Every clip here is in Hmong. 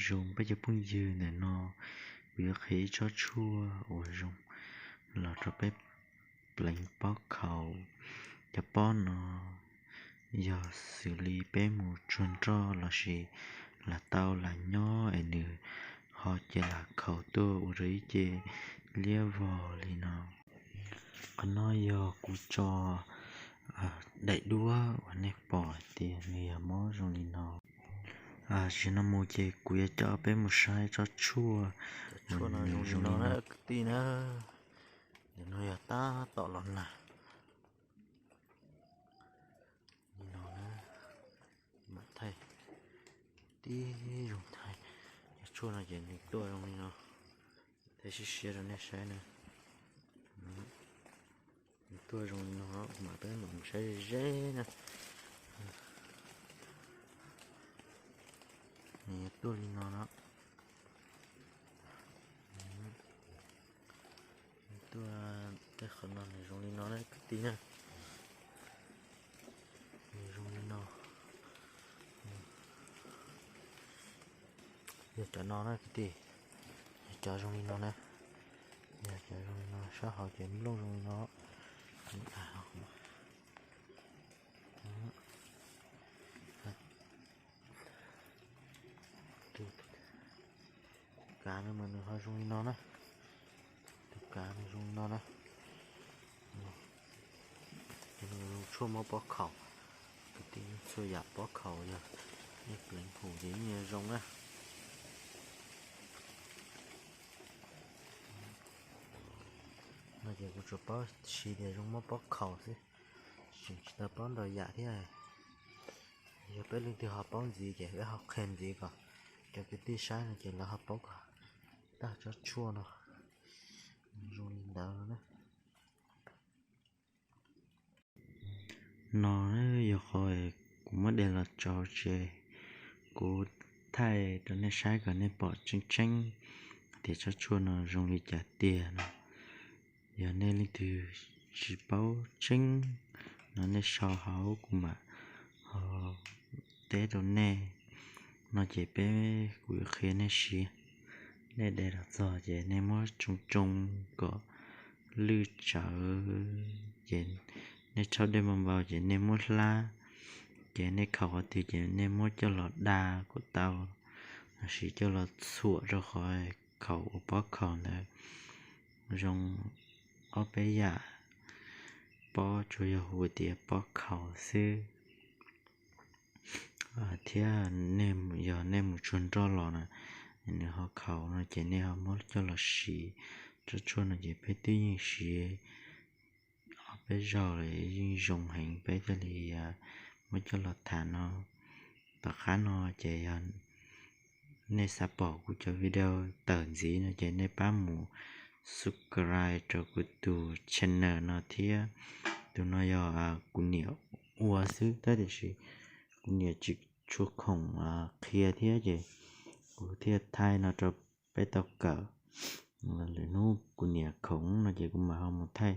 Zoo peb cov phooj ywg, ntawm no kuv yuav qhia ib tsob tshuaj uas zoo los rau peb pleev pob khaus. Cov pob no yog xws li peb mus tsuag nroj lossis lam tau lam nyob es nws ho cia lam khaus tuaj ua rau ib ce liab vog li no. Qhov no yog kuv tso daim duab uas nej pom hais tias nws yog mob zoo li no. Tam sim no mus ces kuv yuav coj peb mus saib tsob tshuaj. Cov tshuaj no zoo li no na kwv tij na. Ntawm no yog tab tom los nag li no na. Mam thaij, tib zoo thaij. Cov tshuaj no ces nws tuaj zoo li no. Thaij siab siab rau nej saib na. Nws tuaj zoo li no, mam peb mam mus saib ze ze na. Nws yuav tuaj li no no. Tuaj tej qhov no nws zoo li no na kwv tij na. Nws zoo li no. Yog cov no na kwv tij. Yog cov zoo li no na. Yog cov zoo li no, sab hauv ces nplooj zoo li no. Tus kav no mas nws ho zoo li no na. Tus kav nws zoo li no na. Ces nws zoo tshuaj mob pob khaus. Kwv tij, txhua yam pob khaus yog nej pleev hum ces yeej zoo na. No ces kuv tsuas paub siv tias zoo mob pob khaus xwb, tseem tsis tau paub ntau yam thiab. Yog peb leej twg ho paub ntxiv ces peb ho qhia ntxiv kom cov kwv tij saib no ces lawv ho paub kom tag tsob tshuaj no zoo li ntawd no na. No yog qhov kuv muab de los tso tsev, kuv thaij rau nej saib kom nej pom tseeb tseeb tias tsob tshuaj no zoo li cas tiag no. Yog nej leej twg tsis paub tseeb no nej sau hauv kuv mam ho teb rau nej. No ces peb, kuv yuav qhia nej siv. Nej de los txog ces nej muab tsoo tsoo kom lwj tsawv, ces nej rhaub dej npau npau ces nej muab hlab, ces nej khaus qhov twg ces nej muab coj los da kom tau, lossis coj los txhuam rau qhov khaus ua pob khaus ntawd. Zoo ob peb yam, pob tsuas yog hu tias pob khaus xwb. Thiab nej, yog nej mus tsuag nroj los na, nws ho khaus no ces nej ho muab coj los siv. Tsob tshuaj no ces peb twb yeej siv ob peb zaug lawm yeej zoo heev, peb thiaj li muab coj los tham no. Tom qab no ces yog nej xav pom kuv cov video tawm ntxiv no ces nej pab mus subscribe rau kuv tus channel no thiab. Tus no yog kuv niam ua xwb tab tiam sis kuv niam tsis tshua khoom qhia thiab ces kuv thiaj thaij no rau peb tau kawm. Lwm hnub kuv niam khoom no ces kuv mam ho mus thaij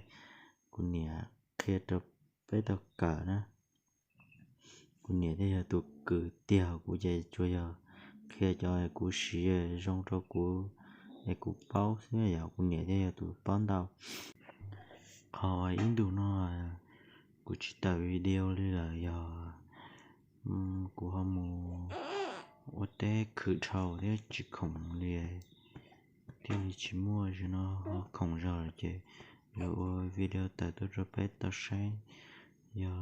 kuv niam qhia rau peb tau kawm na. Kuv niam thiaj yog tus kws tiag, kuv ces tsuas yog qhia cov kuv siv zoo rau kuv es kuv paub xwb, yog kuv niam thiaj yog tus paub ntau. Qhov ib ntus no kuv tsis tawm video li lawm yog kuv ho mus ua teb khwv dhau thiab tsis khoom li, thiaj li tsis muaj. Zaum no ho khoom zog lawm ces yuav ua video tawm tuaj rau peb tau saib. Yog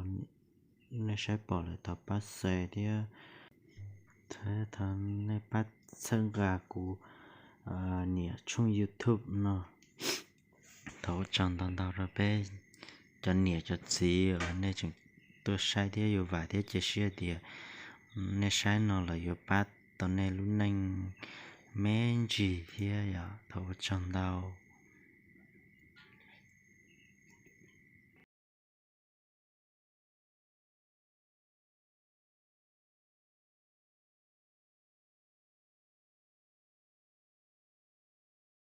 nej saib pom lawm thov pab share thiab thov nej pab txhawb nqa kuv niam tshooj YouTube no. Thov ua tsaug ntau ntau rau peb cov niam cov txiv uas nej tseem tuaj saib thiab yuav vam thiab cia siab tias nej saib no los yuav pab tau nej lub neej me ntsis thiab yom. Thov ua tsaug ntau.